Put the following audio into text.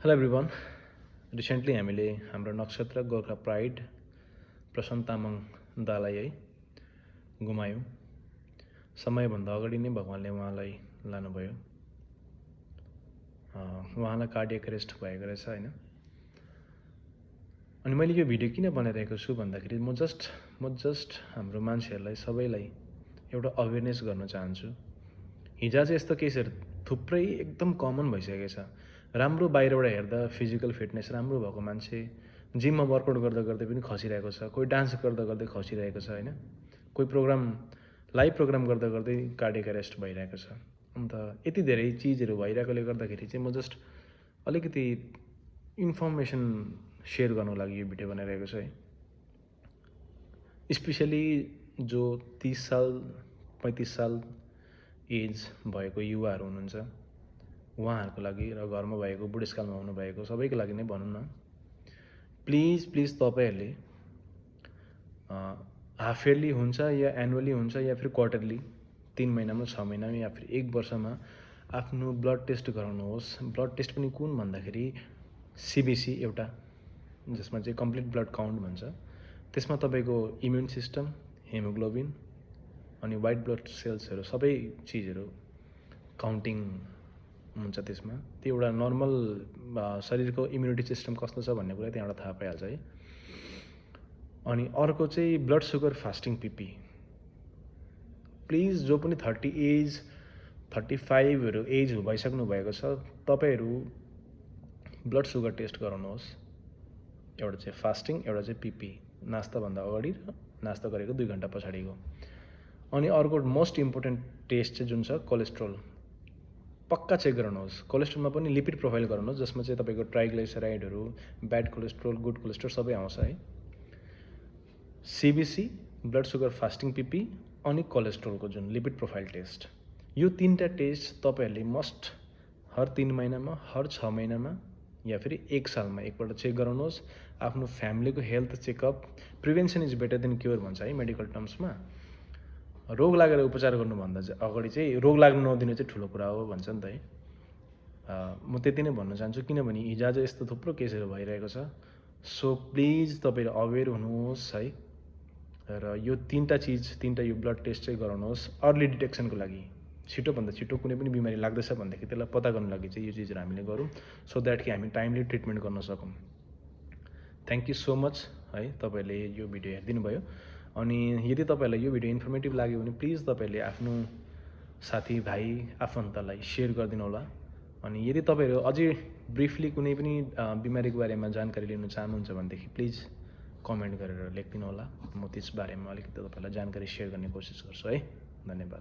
Hello everyone. Recently हामीले हाम्रो नक्षत्र गोर्खा प्राइड प्रशान्त तामाङ दालाई है गुमायौँ। समयभन्दा अगाडि नै भगवानले उहाँलाई लानुभयो। उहाँलाई कार्डियक एरेस्ट भएको रहेछ हैन। अनि मैले यो भिडियो किन बनाइरहेको छु भन्दाखेरि म जस्ट हाम्रो मान्छेहरूलाई सबैलाई एउटा अवेरनेस गर्न चाहन्छु। हिजो चाहिँ यस्तो केसहरू थुप्रै एकदम कमन भइसकेको छ। राम्रो बाहिरबाट हेर्दा फिजिकल फिटनेस राम्रो भएको मान्छे जिममा वर्कआउट गर्दा गर्दै पनि खसिरहेको छ, कोही डान्स गर्दा गर्दै खसिरहेको छ हैन, कोही लाइभ प्रोग्राम गर्दा गर्दै कार्डियक एरेस्ट भइरहेको छ। अन्त यति धेरै चिजहरू भइरहेकोले गर्दाखेरि चाहिँ म जस्ट अलिकति इन्फर्मेसन सेयर गर्नको लागि यो भिडियो बनाइरहेको छु है। स्पेसली जो 30 साल 35 साल एज भएको युवाहरू हुनुहुन्छ उहाँहरूको लागि र घरमा भएको बुढेसकालमा हुनुभएको सबैको लागि नै भनौँ न, प्लिज तपाईँहरूले हाफ इयरली हुन्छ या एनुअली हुन्छ या फिर क्वार्टरली 3 महिनामा 6 महिनामा या फिर 1 वर्षमा आफ्नो ब्लड टेस्ट गराउनुहोस्। ब्लड टेस्ट पनि कुन भन्दाखेरि CBC एउटा, जसमा चाहिँ कम्प्लिट ब्लड काउन्ट भन्छ। त्यसमा तपाईँको इम्युन सिस्टम, हेमोग्लोबिन अनि वाइट ब्लड सेल्सहरू सबै चिजहरू काउन्टिङ हुन्छ त्यसमा। त्यो एउटा नर्मल शरीरको इम्युनिटी सिस्टम कस्तो छ भन्ने कुरा त्यहाँबाट थाहा पाइहाल्छ है। अनि अर्को चाहिँ blood sugar fasting PP। Please जो पनि 35हरू एज भइसक्नु भएको छ तपाईँहरू ब्लड सुगर टेस्ट गराउनुहोस्। एउटा चाहिँ फास्टिङ, एउटा चाहिँ PP, नास्ताभन्दा अगाडि र नास्ता गरेको 2 घन्टा पछाडिको। अनि अर्को मोस्ट इम्पोर्टेन्ट टेस्ट चाहिँ जुन छ कोलेस्ट्रोल, पक्का चेक गराउनुहोस्। कोलेस्ट्रोलमा पनि लिपिड प्रोफाइल गराउनुहोस्, जसमा चाहिँ तपाईँको ट्राइग्लिसराइडहरू, ब्याड कोलेस्ट्रोल, गुड कोलेस्ट्रोल सबै आउँछ है। CBC, blood sugar fasting PP अनि कोलेस्ट्रोलको जुन लिपिड प्रोफाइल टेस्ट, यो 3टा टेस्ट तपाईँहरूले मस्ट हर 3 महिनामा, हर 6 महिनामा या फेरि 1 सालमा एकपल्ट चेक गराउनुहोस्। आफ्नो फ्यामिलीको health checkup, prevention is better than cure भन्छ है मेडिकल टर्म्समा। रोग लागेर उपचार गर्नुभन्दा अगाडि चाहिँ रोग लाग्नु नदिनु चाहिँ ठुलो कुरा हो भन्छ नि त है। म त्यति नै भन्न चाहन्छु, किनभने हिजो यस्तो थुप्रो केसहरू भइरहेको छ। सो प्लिज तपाईँहरू अवेर हुनुहोस् है। र यो 3टा यो ब्लड टेस्ट चाहिँ गराउनुहोस् अर्ली डिटेक्सनको लागि। छिटोभन्दा छिटो कुनै पनि बिमारी लाग्दैछ भनेदेखि त्यसलाई पत्ता गर्नु लागि चाहिँ यो चिजहरू हामीले गरौँ, सो द्याट कि हामी टाइमली ट्रिटमेन्ट गर्न सकौँ। थ्याङ्क यू सो मच है, तपाईँहरूले यो भिडियो हेरिदिनु भयो। अनि यदि तपाईँहरूलाई यो भिडियो इन्फर्मेटिभ लाग्यो भने प्लिज तपाईँहरूले आफ्नो साथीभाइ आफन्तलाई सेयर गरिदिनु होला। अनि यदि तपाईँहरू अझै ब्रिफली कुनै पनि बिमारीको बारेमा जानकारी लिन चाहनुहुन्छ भनेदेखि प्लिज कमेन्ट गरेर लेखिदिनु होला। म त्यस बारेमा अलिकति तपाईँलाई जानकारी सेयर गर्ने कोसिस गर्छु है। धन्यवाद।